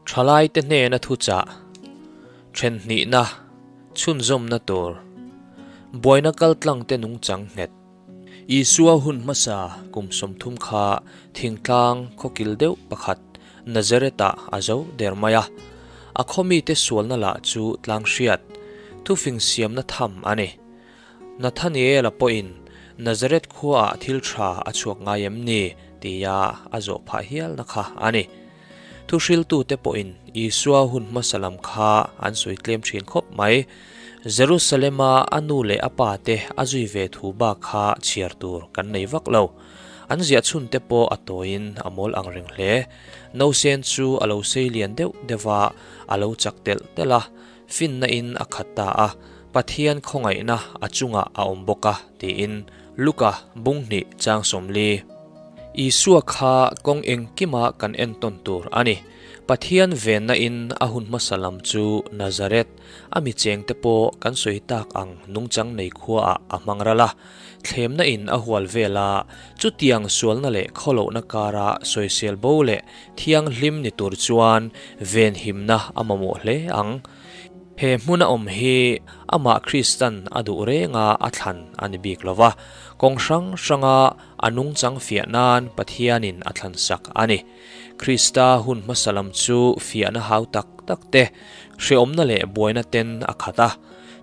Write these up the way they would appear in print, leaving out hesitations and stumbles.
Thalaite hnena thuchah then hnihna chhunzawmna tur buaina kaltlang te nungchang nghet. Isua hun hmasa kum 30 kha thingtlang khawkil deuh pakhat Nazareth-ah a zo der mai a. A khawmi te sualna lah chu tlang hriat thufing siamna tham a ni. Nathaniel-a pawhin Nazareth khuaah thil tha a chhuak ngai em ni tia a zawh phah hialna kha a ni. Thu hriltute pawhin Isua hun hmasa lam kha an sawi tlem thin khawp mai. Jerusalema a nu leh a pa te a zui ve thu bak kha chhiar tur kan nei vak lo. An ziah chhun te pawh a tawiin a mawl ang reng hle. Nausen chu a lo sei lian deuh deuh va, a lo chak telh telh a, finna in a khat ta a, Pathian khawngaihna a chungah a awm bawk a tiin Luka bung hnih chang 40. Isua kha kawng engkima kan entawn tur a ni. Pathian venna in a hun hmasa lam chu Nazareth a mi cheng te pawh kan sawi tak ang nungchang nei khuaah a hmang ral a. Thlemna in a hual vel a, chutiang sualna leh khawlohna kara sawisel bo leh thianghlim ni tur chuan ven himna a mamawh hle ang. He hmuna awm hi amah Kristan a duh renga a thlan a ni bik lova, kawng hrang hranga a nungchang fiah nan Pathianin a thlan sak a ni. Krista hun hmasa lam chu fiahna hau tak tak te, hreawmna leh buaina ten a khat a.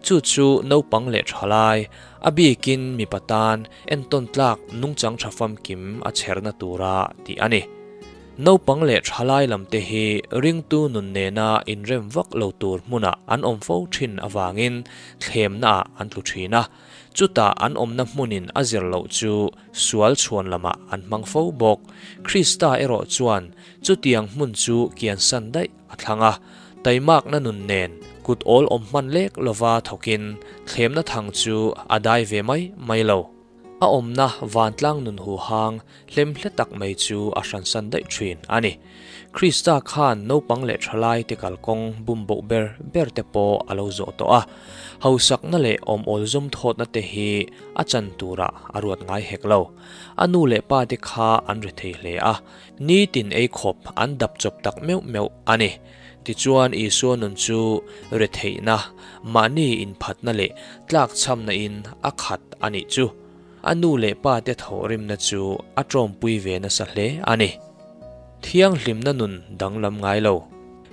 Chu chu naupang leh thalai, a bikin mipa tan entawn tlak nungchang tha famkim a chherna tura tih a ni. Naupang leh thalai lam te hi ringtu nun nena inrem vak lo tur hmunah an awm fo thin awangin thlemna ah an tlu thin a. Chutah an awmna hmunin a zir loh chu sual chhuan lamah an hmang fo bawk. Krista erawh chuan chutiang hmun chu kian san daih a thlang a. Taimakna nun nen kut awl awm hman lek lova thawkin thlemna thang chu a dai ve mai mai lo. A awmna vantlang nun hu hang hlem hle tak mai chu a hran san daih thin a ni. Krista khan naupang leh thalai te kalkawng bum bo ber ber te pawh a lo zawh tawh a. Hausakna leh awm awl zum thawtna te hi a chan turah a ruat ngai hek lo. A nu leh pa te kha an ri thei hle a. Ni tin ei khawp an dap chawp tak meuh meuh a ni. Tichuan Isua nun chu ri theihna, mahni inphatna leh tlak chhamna in a khat a nih chu. A nu leh pa te thawhrimna chu a tawmpui ve nasa hle a ni. Thianghlimna nun danglam ngai lo.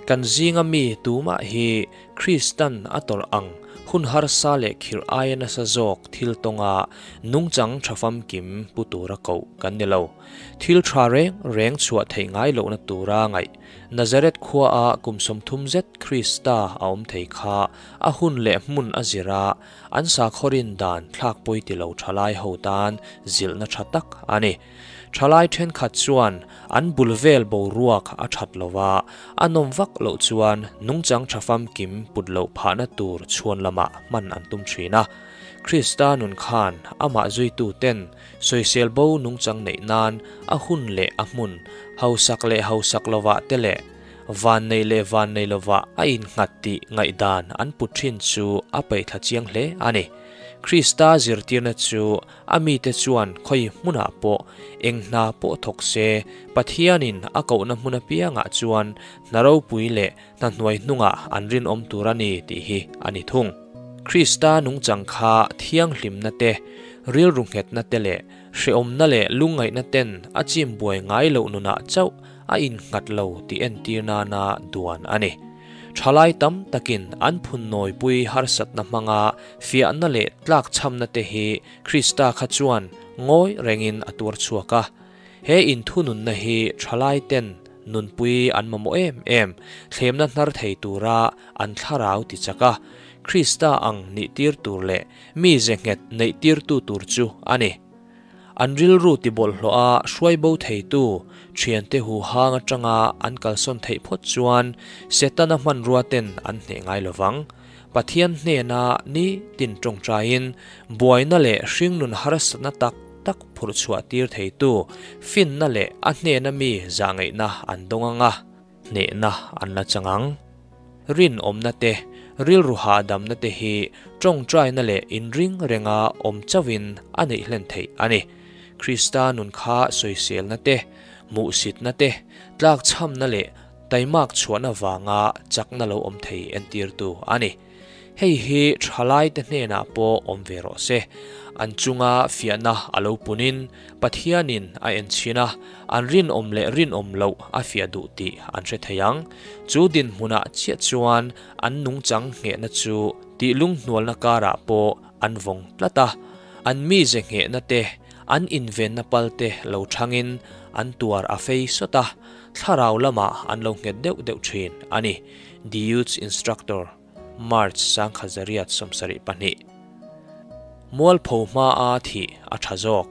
Kan zinga mi tumah hi Kristan a tawrh ang hun harsa leh khirh aia nasa zawk thil tawnga nungchang tha famkim pu tura koh kan ni lo. Thil tha reng reng chhuah theih ngai lohna tura ngaih Nazareth khuaah kum 30 zet Krista a awm thei kha a hun leh hmun a zira an sakhaw dan thlak pui ti lo thalai ho tan zilhna tha tak a ni. Thalai thenkhat chuan an bul vel boruak a that lova a nawm vak loh chuan nungchang tha famkim put loh phahna tur chhuan lamah hman an tum thin a. Krista nun khan amah zuitu ten sawisel bo nungchang nei nan a hun leh a hmun hausak leh hausak lova te leh van nei leh van nei lova a in nghat ti ngaih dan an put thin chu a peih thla chiang hle a ni. Krista zirtirna chu a mi te chuan khoi hmunah pawh eng hna pawh thawk se Pathianin a kohna hmun apiangah chuan hna ropui leh hna hnuai hnungah an rin awm tur a ni tih hi a ni thung. Krista nungchang kha thianghlimna te, rilru nghetna te leh hreawmna leh lungngaihna ten a chim buai ngai loh nunah chauh a in nghat lo ti entir nana duan a ni. Thalai tam takin an phun nawi pui harsatna hmanga fiahna leh tlak chhamna te hi Krista kha chuan ngawi rengin a tur chhuak a. He in thu nunna hi thalai ten nunpui an mamawh em em thlemna hnar thei tura an thlarau ti chaka Krista ang ni tir tur leh mi ze nghet nei tir tu tur chu a ni. An rilru ti bawlh hlawh a hruai bo thei tu thian te hu hang atanga an kalsawn theih phawt chuan Setana hman rua ten an hne ngai lovang. Pathian hnena ni tin tawng taiin buaina leh hring nun harsatna tak tak phurh chhuah tir thei tu finna leh a hnena mi zahngaihna an dawng anga hnehna an la changang. Rin awmna te, rilru hahdamna te hi tawng taina leh inring renga awm chauhin a neih hlen theih a ni. Krista nun kha sawiselna te, muhsitna te, tlak chhamna leh taimak chhuahna vanga chakna lo awm thei entirtu a ni. Hei hi thalaite hnenah pawh awm ve rawh se. An chunga fiahna a lo punin Pathianin a en chhin a, an rinawm leh rinawm loh a fiah duh tih an hre thei ang. Chu dinhmunah chiah chuan an nungchang nghehna chu tih lunghnualna karah pawh an vawng tlat a. An mize nghehna te, an invenna pal te lo thangin an tuar a fei sawt a, thlarau lamah an lo nghet deuh deuh thin a ni. The Youth Instructor, March 1972. Mualpho hmaa thih a tha zawk.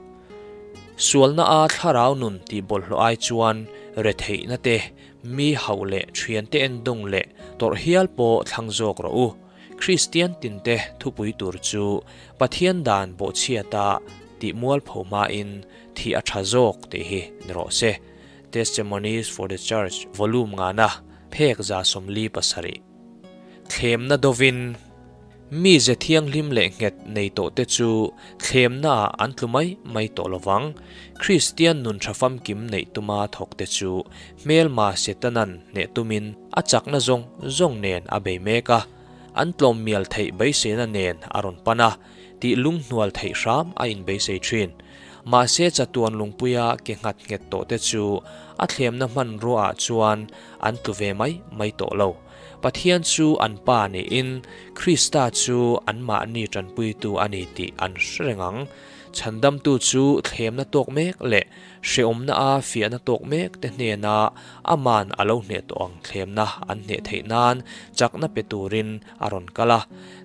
Sualna a thlarau nun tih bawlhhlawh ai chuan retheihna te, mi hauh leh thiante endawng leh tawrh hial pawh thlang zawk rawh u. Kristian tinte thupui tur chu Pathian dan bawhchhiata tih mualpho hmain thih a tha zawk tih hi ni rawh se. Testimonies for the Church Volume ngana phek 47. Thlemna dovin, Mi ze thianghlim leh nghet nei tawhte chu thlemnaah an tlu mai mai tawh lovang. Kristian nun tha famkim neih tuma thawkte chu hmelma Setanan hneh tumin a chakna zawng zawng nen a bei mek a. An tlawm mial theih beiseina nen a rawn pan a, tih lunghnual theih hram a inbeisei thin. Mahse chatuan lungpuia ke nghat nghet tawhte chu a thlemna hmanruaah chuan an tlu ve mai mai tawh lo. Pathian chu an Pa niin, Krista chu anmahni tanpuitu a ni tih an hre reng ang. Chhandamtu chu thlemna tawk mek leh hrehawmna a fiahna tawk mek te hnena aman a lo hneh tawh ang thlemna an hneh theih nan chakna pe turin a rawn kal a.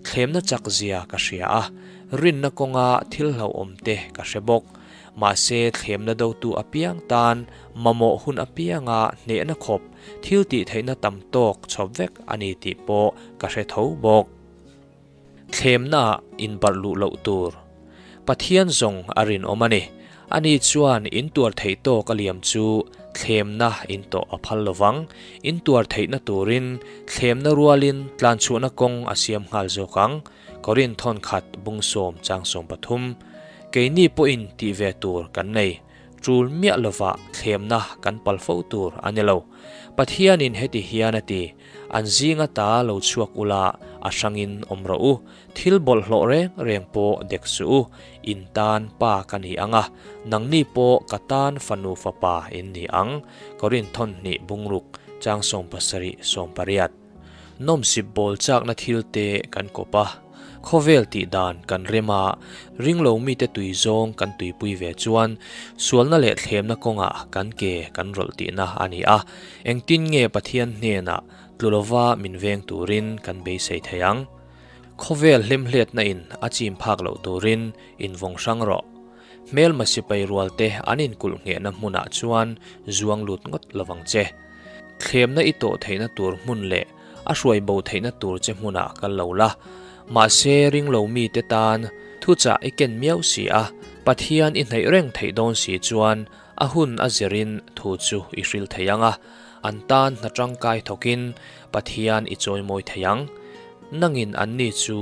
Thlemna chak zia ka hria a, rinna kawnga thil hlauhawm te ka hre bawk. Mahse thlemna dotu apiang tan mamawh hun apianga hnehna khawp Thil tih theihna tam tawk chhawp vek a ni tih pawh ka hre tho bawk. Thlemnaah inbarh luh loh tur. Pathian zawng a rinawm a ni. Ani chuan in tuar theih tawk a liam chu thlemna in tawh a phal lovang. In tuar theihna turin thlemna rualin tlanchhuahna kawng a siam nghal zawk ang. Korin thawnkhat bungsawm chang 13. Keini pawhin tih ve tur kan nei. Tul miah lova thlemna kan pal fo tur a ni lo. Pathianin heti hian a ti, An zinga ta lo chhuak ula, a hrangin awm rawh u. Thil bawlhhlawh reng reng pawh dek suh u. In tan pa ka ni ang a, nangni pawh ka tan fanu fapa in ni ang. Korinth thawnhnih bungruk chang 70 80. Nawmsip bawl chakna thil te kan kawp a, khawvel tih dan kan rem a, ringlo mite tui zawng kan tuipui ve chuan sualna leh thlemna kawngah kan ke kan rawlh tihna a ni a, engtin nge Pathian hnenah tlu lova min veng turin kan beisei thei ang? Khawvel hlemhletna in a chim phak loh turin invawng hrang rawh. Hmelma sipai rual te an inkulh nghehna hmunah chuan zuang lut ngawt lovang che. Thlemna i tawh theihna tur hmun leh a hruai bo theihna tur che hmunah kal lo la. Mahse ringlo mite tan thuchah i ken miau si a, Pathian i hnaih reng theih dawn si chuan a hun a zirin thu chu i hril thei ang a, an tan hna tangkai thawkin Pathian i chawimawi thei ang. Nangin anni chu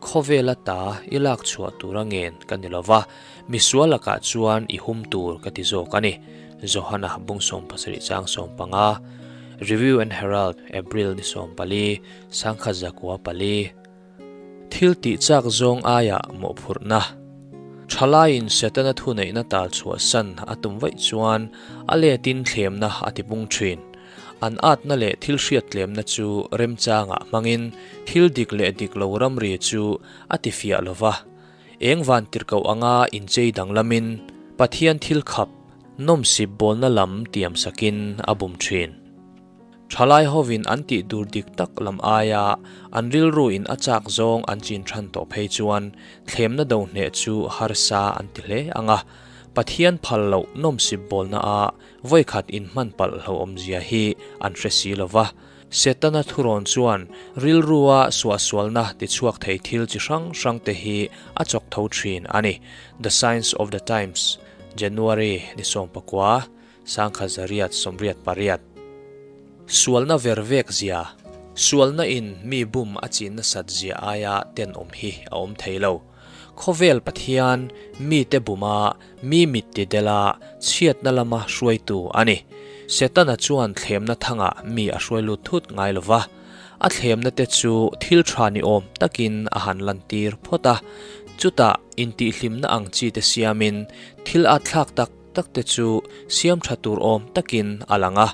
Khawvela ta i lak chhuah tura ngen ka ni lova, misual lakah chuan i hum tur ka ti zawk a ni. Johana bung 70 chang 15, Review and Herald, April ni 14, 1904. Thil tih chak zawng aia mawhphurhna. Thalaiin Setana thuneihna tal chhuah san a tum vaih chuan a letin thlemna a ti pung thin. An atna leh thil hriat tlemna chu remchangah hmangin thil dik leh dik lo ramri chu a ti fiah lo va. Eng van tirhkoh anga inchei danglamin Pathian thil khap nawmsip bawlna lam tiam sakin a bum thin. Thalai hovin an tih dur dik tak lam aia an rilruin a chak zawng an chin than tawh phei chuan thlemna do hneh chu harsa an ti hle ang a. Pathian phal loh nawmsip bawlna a Vawikhat inhman palh hlauhawmzia hi an hre si lo va, Setana thurawn chuan rilrua suahsualna tichhuak thei thil chi hrang hrangte hi a chawk tho thin a ni. The Signs of the Times, January ni 19, 1988. Sualna ver vek zia, Sualna in mi bum a chin nasat zia aia tenawm hi a awm thei lo. Khawvel Pathian mite buma mi mit ti dela chhiatna lama hruaitu a ni. Setana chuan thlemna thangah mi a hruai lut thut ngai lo va, a thlemna te chu thil tha ni awm takin a han lantir phawt a, chutah intihhlimna ang chi te siamin thil atthlak tak tak te chu siam tha tur awm takin a lang a,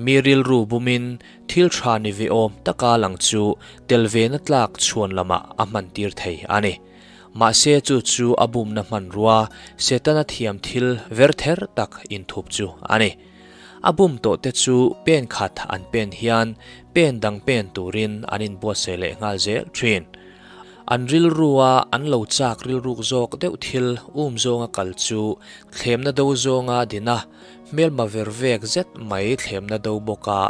mi rilru bumin thil tha ni ve awm taka lang chu tel ve na tlak chhuan lamah a hmantir thei a ni. Mahse chu chu a bumna hmanrua Setana thiam thil verther tak inthup chu a ni. A bum tawh te chu pen khat an pen hian pen dang pen turin an inbuatsaih leh nghal zel thin. An rilrua an lo chak rilruk zawk deuh thil um zawnga kal chu thlemna do zawnga din a, hmelma ver vek zet mai thlemna do bawka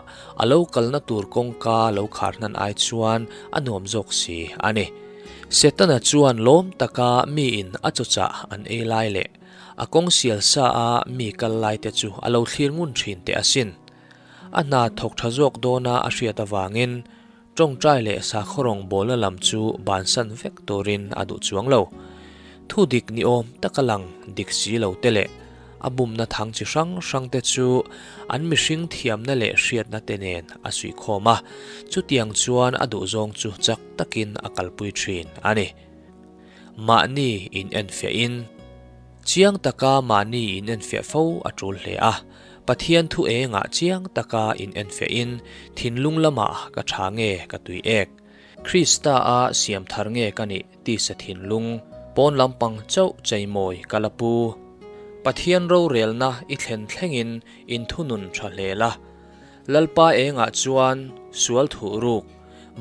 a lo kalna tur kawngka lo khar hnan ai chuan a nuam zawk si a ni. Setana chuan lawm taka miin a chawchah an ei lai leh a kawng sial sa a mi kal lai te chu a lo thlir ngun thin teh asin. A hna thawk tha zawk dawna a hriat avangin tawngtai leh sakhaw rawngbawlna lam chu bansan vek turin a duh chuang lo. Thu dik ni awm taka lang dik si lo te leh a bumna thang chi hrang hrang te chu an mihring thiamna leh hriatna te nen a suihkhawm a, chutiang chuan a duhzawng chu chak takin a kalpui thin a ni. Mahni in enfiahin. Chiang taka mahni in enfiah fo a tul hle a, Pathian thu engah chiang taka in enfiahin thinlung lamah ka tha nge ka tui ek, Krista a siam thar nge ka nih tisa thinlung pawn lampang chauh cheimawi ka la pu. Pathian rorelna i thlen thlengin in thunun tha hle la, Lalpa engah chuan sual thuh ruk,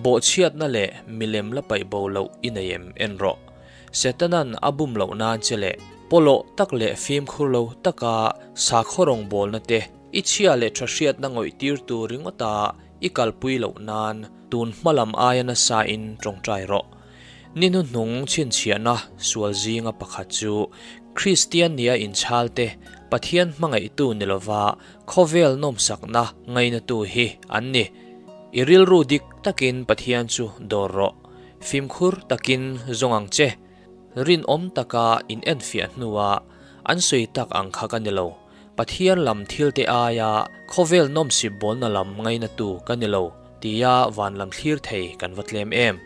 bawhchhiatna leh milem la paih bo loh i nei em en rawh. Setanan a bum loh nan che leh pawlawh tak leh fimkhur lo taka sakhaw rawngbawlna te i chhia leh tha hriatna ngawih tir tur ringawta i kalpui loh nan tun hma lam aia nasa in tawngtai rawh. Ni hnuhnung chhinchhiahna sual zinga pakhat chu Kristian nia inchhal te Pathian hmangaihtu ni lova khawvel nawmsakna ngainatu hi an ni. I rilru dik takin Pathian chu dawr rawh. Fimkhur takin zawng ang che. Rinawm taka in enfiah hnua an sawi tak ang kha ka ni lo. Pathian lam thil te aia khawvel nawmsip bawlna lam ngainatu ka ni lo tia van lam thlir thei kan va tlem em.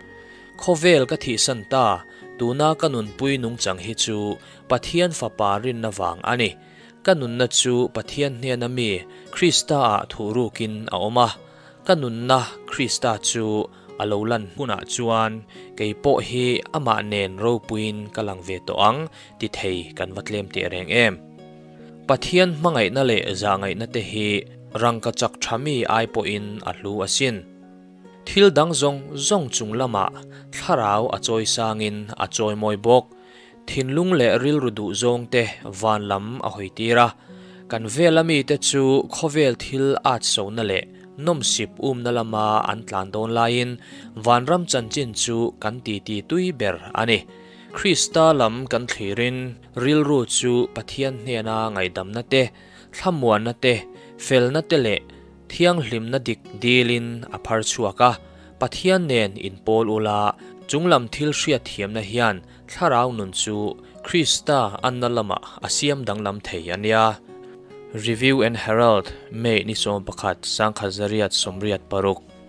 Khawvel ka thihsan ta, tuna ka nunpui nungchang hi chu Pathian Fapa rinna vang a ni. Ka nunna chu Pathian hnena mi Krista-ah thuhrukin a awm a. Ka nunna Krista chu a lo lan hunah chuan kei pawh hi amah nen ropuiin ka lang ve tawh ang ti thei kan va tlem teh reng em. Pathian hmangaihna leh zahngaihna te hi rangka chak tha mi ai pawhin a hlu asin. Thil dang zawng zawng chung lamah thlarau a chawi sangin a chawi mawi bawk. Thinlung leh rilru duh zawng te van lam a hawi tir a, kan vela mite chu khawvel thil at sona leh nawmsip umna lama an tlan dawn laiin vanram chanchin chu kan titi tui ber a ni. Krista lam kan thlirin rilru chu Pathian hnena ngaihdamna te, thlamuanna te, felna te leh thianghlimna dik dilin a phar chhuak a, Pathian nen inpawl ula chunglam thil hriatthiamna hian Thlarau nun chu Krista anna lamah a siam danglam thei a nia. Review and Herald, May ni 11, 1986.